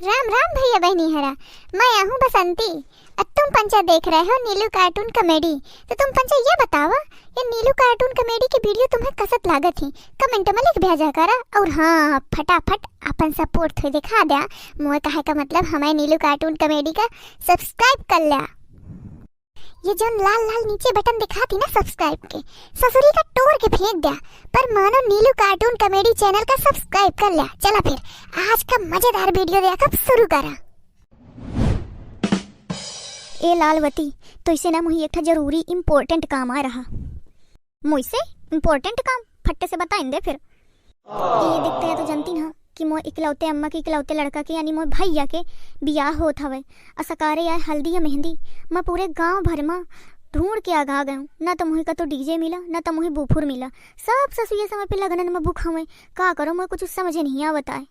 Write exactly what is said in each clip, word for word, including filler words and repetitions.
राम राम भैया बहिनी हरा, मैं आहूँ बसंती। अब तुम पंचा देख रहे हो नीलू cartoon comedy। तो तुम पंचा ये बतावा, ये नीलू cartoon comedy के video तुम्हें कसत लागत ही, comment में लिख भेजा करा। और हाँ, फटाफट अपन support थोड़ी दिखा द्या मोए, कहे का मतलब हमें नीलू cartoon comedy का subscribe कर ल्या। ये जौन लाल लाल नीचे button दिखाती ना subscribe के, ससुरी का तोड़ के फेंक द्या, पर मानो नीलू cartoon comedy channel का subscribe कर ल्या। चला फिर आज का मजेदार video देखब शुरू करा। ए लालवती, तोइसे ना मुही एक ठा जरूरी important काम आए रहा। मुइसे important काम? फट्टे से बताइन दे फिर। ये देखते हैं तो जानती ना कि मोर इकलौते अम्मा के इकलौते लड़का के यानी मोर भैया के बियाह होत हवे। आ सकारे आए हल्दी या मेहंदी, मैं पूरे गांव भर में ढूंढ के आगा गयूँ। ना तो मुही का तो DJ मिला, ना तो मुही बुफुर मिला। सब ससुइया समय पे लगनन में बुक हवे। का करो, मोर कुछ समझे नहीं आवत आए।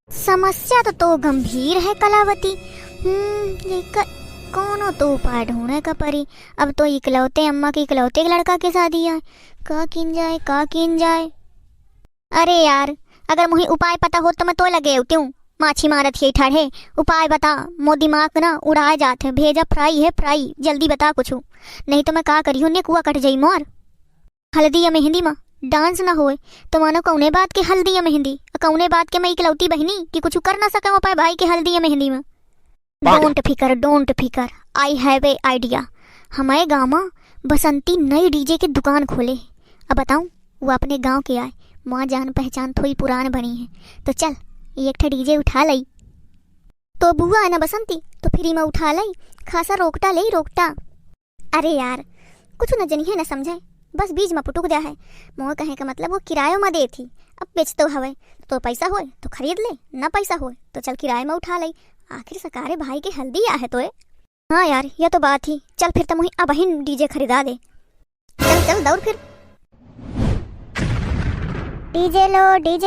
समस्या तो, तो गंभीर है कलावती। हम्म, ये क-, कौनो तो उपाय ढूंढे का परी। अब तो इकलौते अम्मा के इकलौते के लड़का के शादी आए। का कीन जाए, का कीन जाए? अरे यार, अगर मुही उपाय पता होत तो मैं तोय लगे अउती हूँ। माछी मारत ही ठाढ़े, उपाय बता, मोर दिमाग ना उड़ाए जात है। भेजा fry है fry, जल्दी बता कुछ, नहीं तो मैं का करी हूँ, नेकुआ कट जाई मोर। हल्दी या मेहंदी मा dance ना होए तो मानो कौने बात के हल्दी या मेहंदी, आ कौने बात के मैं इकलौती बहिनी कि कुछ कर ना सके अपने भाई के हल्दी या मेहंदी मा। Don't फिकर, don't फिकर, I have a idea। हमारे गाँव मा बसंती नई DJ के दुकान खोले। अब बताऊँ, वो अपने गाँव के आए, माँ जान पहचान थोड़ी पुरान बनी है। तो चल, ये एक ठा DJ उठा लई। तो बुआ है ना बसंती, तो free में उठा लई, खासा रोकटा लई, रोकटा। अरे यार, कुछ न जनिहे न समझे, बस बीच में पुटुक द्या है। मोर कहे का मतलब वो किरायो में देत ही, अब बेचतो हवे, तो पैसा होए तो खरीद ले, ना पैसा होए तो चल किराए में उठा लई। आखिर सकारे भाई के हल्दी आ है तोए। हाँ यार, ये तो बात ही। चल फिर त मुही अबहिन DJ खरीदा दे। चल, चल, दौड़ फिर। DJ लो, DJ,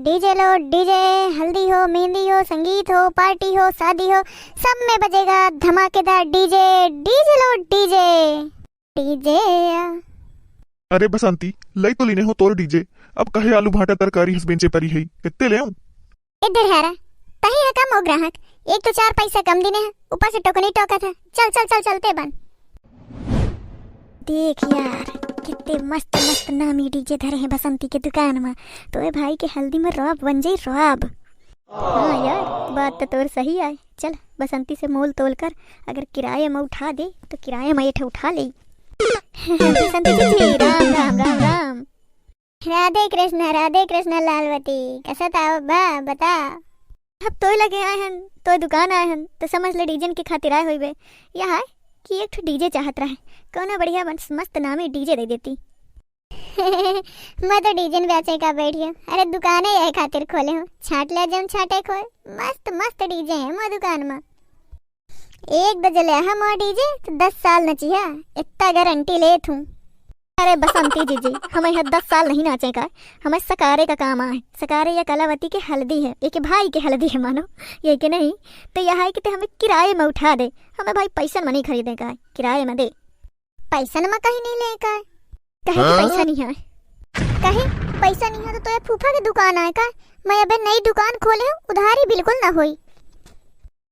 DJ लो, DJ। हल्दी हो, मेहंदी हो, संगीत हो, party हो, शादी हो, सब में बजेगा धमाकेदार DJ। DJ लो, DJ। DJ। अरे बसंती, लई तो लीने हो तोर DJ, अब काहे आलू भाटा तरकारी हस बेंचे परी है, कित्ते लेउँ? ए ढेरहारा, तही है का मोर ग्राहक? एक तो चार पैसा कम दिने है, ऊपर से टोकनी टोकत है। चल, चल, चल, चलते बन। देख यार, कित्ते मस्त मस्त नामी DJ धरे हैं बसंती के दुकान में। तोए भाई के हल्दी में रॉब बन जाई, रॉब। हाँ यार, बात तो तोर सही आए। चल, बसंती से मोल तोल कर, अगर किराए में उठा दे, तो किराए में एक ठे उठा ले। बसंती जी, जी, राम, राम, राम, राम। राधे कृष्णा, राधे कृष्णा लालवती, कसत आवा बा, बता। अब तोय लगे आए हन, तोय दुकान आए हन, तो समझ ले DJन के खातिर आए होइबे। यह है कि एक ठो DJ चाहत रहे, कौनो बढ़िया मस्त, मस्त नामी DJ दे देती। मैं तो DJन बेचे का बैठी हूँ, अरे दुकाने यही खातिर खोले हूँ, छाट ले जम छाटे खोए, मस्त मस्त DJ है मोर दुकान में। एक बजले हम DJ तो दस साल नचिहा, इतना गारंटी लेत हूँ। अरे बसंती जीजी, हमें यहाँ दस साल नहीं नाचे का, हमें सकारे का काम आए। सकारे या कलावती के हल्दी है, एक भाई के हल्दी है मानो, ये के नहीं, तो यह है कि ते हमें किराए में उठा दे, हमें भाई पैसन में नहीं खरीदे का है, किराए में दे। पैसन में कहीं नहीं ले का है। कहे कि हाँ? पैसा नहीं है। कहे पैसा नहीं है तो तोए फूफा के दुकान आए का? मैं अबे नई दुकान खोले हूँ, उधारी बिल्कुल ना होई।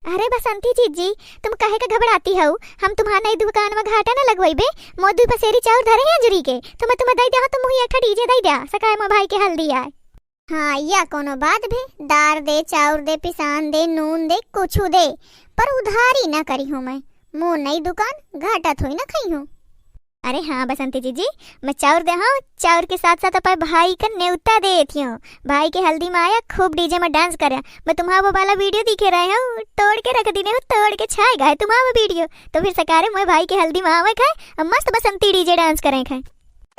अरे बसंती जीजी, तुम काहे का घबराती हऊ? हम तुम्हार नई दुकान में घाटा ना लगवइबे। मोर दुई पसेरी चाउर धरे हैं अजुरी के, तो मैं तुम्हें दई द्या, तुम मुही एक ठा DJ दई द्या, सकाए मोर भाई के हल्दी आए। हाँ, या कोनो बात भे, दार दे, चाउर दे, पिसान दे, नून दे, कुछु दे, पर उधारी ना करी हूँ मैं। मोर नई दुकान, घाटा थोड़ी ना खाई हूँ। अरे हाँ बसंती जीजी, मैं चाउर दे हूँ, चाउर के साथ साथ अपन भाई का नेवता देत हूँ। भाई के हल्दी में आया, खूब DJ में dance करया। मैं तुम्हार वो वाला video दिखे रहे हूँ, तोड़ के रख दीने हो, तोड़ के छाए गए तुम्हार वो video। तो फिर सकारे मैं भाई के हल्दी में आवे खाए, अब मस्त बसंती DJ dance करे खाए।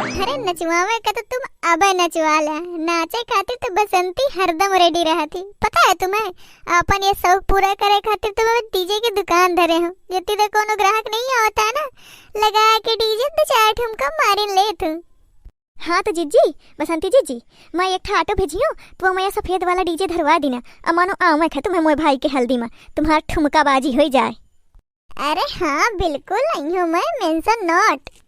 अरे नचवावे का तो तुम अबे नचवा ले, नाचे खातिर तो बसंती हरदम ready रहती, पता है तुम्हें? अपन ये शौक पूरा करे खातिर तो मैं DJ के दुकान धरे हूँ। जति तो कोनो ग्राहक नहीं आवता है ना, लगा के DJ दो चार ठुमका मारिन लेत हूँ। हाँ तो जीजी, बसंती जीजी, मैं एक ठा auto भेजियो, तो मैं ये सफेद वाला DJ धरवा दीना। अमानो आवे है तुम्हें मोए भाई के हल्दी में, तुम्हार ठुमका बाजी हो जाए। अरे हाँ, बिल्कुल आई हूँ मैं, mention not।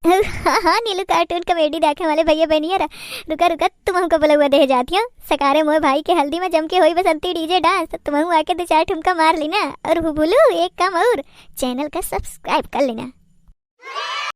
हाँ, हाँ, नीलू cartoon comedy देखे वाले भैया बहनिया रा। रुका, रुका, तुम हमको बुलवा दे जाती हो। सकारे मोए भाई के हल्दी में जम के होई बसंती DJ dance, तो तुम आके दो चार ठुमका मार ली ना। और हुबुलू, एक काम और, channel का subscribe कर लेना।